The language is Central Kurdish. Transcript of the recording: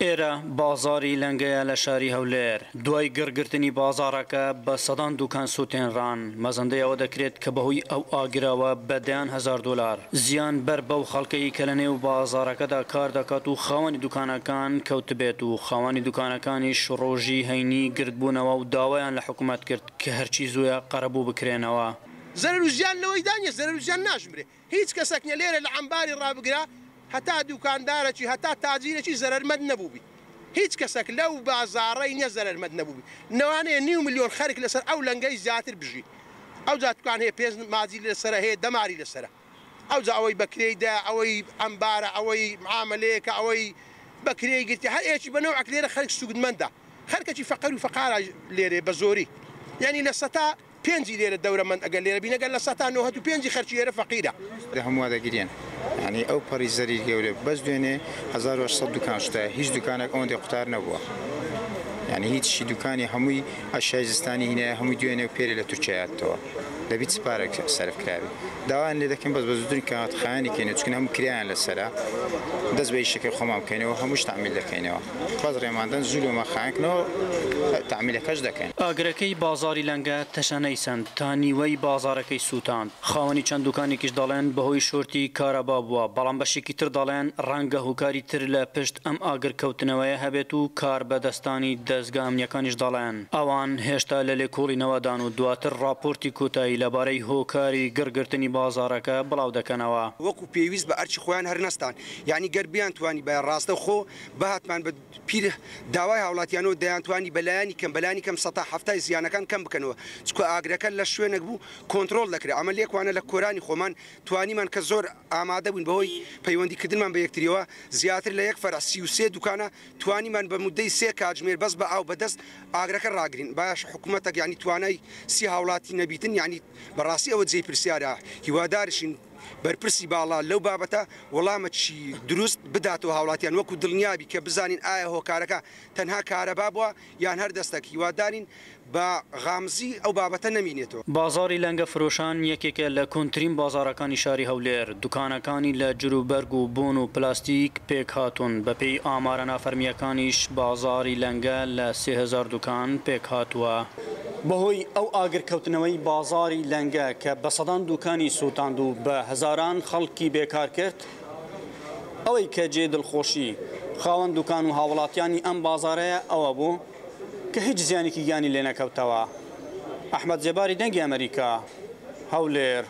ئێرە بازاڕی لەنگەیە لە شاری هەولێر. دوای گڕگرتنی بازاڕەکە بە سەدان دوکان سووتێنران، مەزەندەی ئەوە دەکرێت کە بەهۆی ئەو ئاگرەوە بە دەیان هەزار دۆلار زیان بەر بەو خەڵکەی کە لەنێو بازاڕەکەدا کار دەکات و خاوەنی دوکانەکان کەوتبێت و خاوەنی دوکانەکانیش ڕۆژی هەینی گردبوونەوە و داوایان لە حکومەت کرد کە هەرچی زوویە قەرەبوو بکرێنەوە. زەرەر و زیان لەوەیدا نیە، زەرەر و زیان ناژمرێ. هیچ کەسەک نیە لێرە لە عەمباری ڕابگرە هەتا دوکاندارەکی هەتا تاجیرەکی زەرەرمەند نەبووبی هیچ کەسەک لەو بازاڕەی نیە زەرەرمەند نەبووبی نەوانەیە نیو ملیۆن خەرک لەسەر ئەو لەنگەی زیاتر بژی ئەوجا دوکان هەیە پێنج ماجی لەسەرە هەیە دە ماری لەسەرە ئەوجا ئەوەی بەکرێی دایە ئەوەی عەمبارە ئەوەی معامەلەیەکە ئەوەی بەکرێی گرتیە هەر ئێکی بە نەوعەک لێرە خەرک سوودمەندە خەرکەکی فەقەر و فەقارە لێرێ بە زۆری یانی لە سەتا پێنجی لێرە دەورەمەند ئەگەر لێرە بین ئەگەر لە سەتا نۆهەت و پێنجی خەرکی ئێرە فەقیرە. لە هەمووا دەگریەن یانی ئەو پەڕی زەریر گەورە بەس دوێنێ 1800 دوکان شتایە هیچ دوکانێک ئەوەندەی قوتار نەبووە یانی هیچ دوکانی هەمووی ئەشیای زستانی هینایە هەمووی دوێنێ و پێرێ لە تورکیا هاتەوە دەبی چ پارێک سەرف کرابی داوایان لێ دەکەین بەس بە زووترین کات خایەنی کەینەوە چونکە هەموو کرایان لەسەرە دەست بە ئیشەکەی خۆمان بکەینەوە هەمووش تەعمیل دەکەینەوە. بەس ڕێمان دەن زوو لۆمان خایەن کەنەوە تەعمیلەکەش دەکەین. ئاگرەکەی بازاڕی لەنگە تەشەنەی سەند تا نیوەی بازاڕەکەی سووتاند. خاوەنی چەند دوکانێکیش دەڵێن بەهۆی شۆرتی کارەبا بووە، بەڵام بەشێکی تر دەڵێن ڕەنگە هۆکاری تر لە پشت ئەم ئاگرکەوتنەوەیە هەبێت و کاربەدەستانی دەزگا ئەمنییەکانیش دەڵێن ئەوان هێشتا لە لێکۆڵینەوەدان و دواتر ڕاپۆرتی کۆتایی لەبارەی هۆکاری گڕگرتنی بازاڕەکە بڵاودەکەنەوە. وەکو پێویست بە ئەرکی خۆیان هەر نەستان، یانی گەر بیانتوانیبایە ڕاستەوخۆ بهاتمان بە پیر داوای هاوڵاتیانەوە دەیانتوانی بە لایەنی کەم بەلایەنی کەم سەتا حەفتای زیانەکان کەم بکەنەوە چونکە ئاگرەکە لە شوێنێک بوو کۆنترۆڵ دەکرا ئەمە لێکوانە لە کۆرانی خۆمان توانیمان کە زۆر ئامادە بووین بەهۆی پەیوەندی کردنمان بە یەکتریەوە زیاتر لە یەک فەرع 33 دوکانە توانیمان بە مودەی سێ کاتژمێر بەس بە ئاو بەدەست ئاگرەکە ڕاگرین باش حکومەتەک یانی توانای سی هاوڵاتی نەبیتن یانی بەڕاستی ئەوە جێی پرسیارە هیوادارشین بەرپرسی باڵا لەو بابەتە وەڵامەکی دروست بداتەوە هاوڵاتیان وەکو دڵنیابی کە بزانین ئایا هۆکارەکە تەنها کارەبا بوە یان هەر دەستەک هیوادارین بە غامزی ئەو بابەتە نەمینێتەوە. بازاڕی لەنگە فرۆشان یەکێکە لە کۆنترین بازاڕەکانی شاری هەولێر، دوکانەکانی لە جلوبەرگ و بۆن و پلاستیک پێکهاتوون، بەپێی ئامارە نافەرمییەکانیش بازاڕی لەنگە لە 3000 دوکان پێکهاتووە. بەهۆی ئەو ئاگرکەوتنەوەی بازاڕی لەنگە کە بە سەدان دوکانی سووتاند و بە هەزاران خەڵکی بێکار کرد، ئەوەی کە جێی دڵخۆشی خاوەن دوکان و هاوڵاتیانی ئەم بازاڕەیە ئەوە بوو کە هیچ زیانێکی گیانی لێنەکەوتەوە. ئەحمەد زێباری دەنگی ئەمەریکا، هەولێر.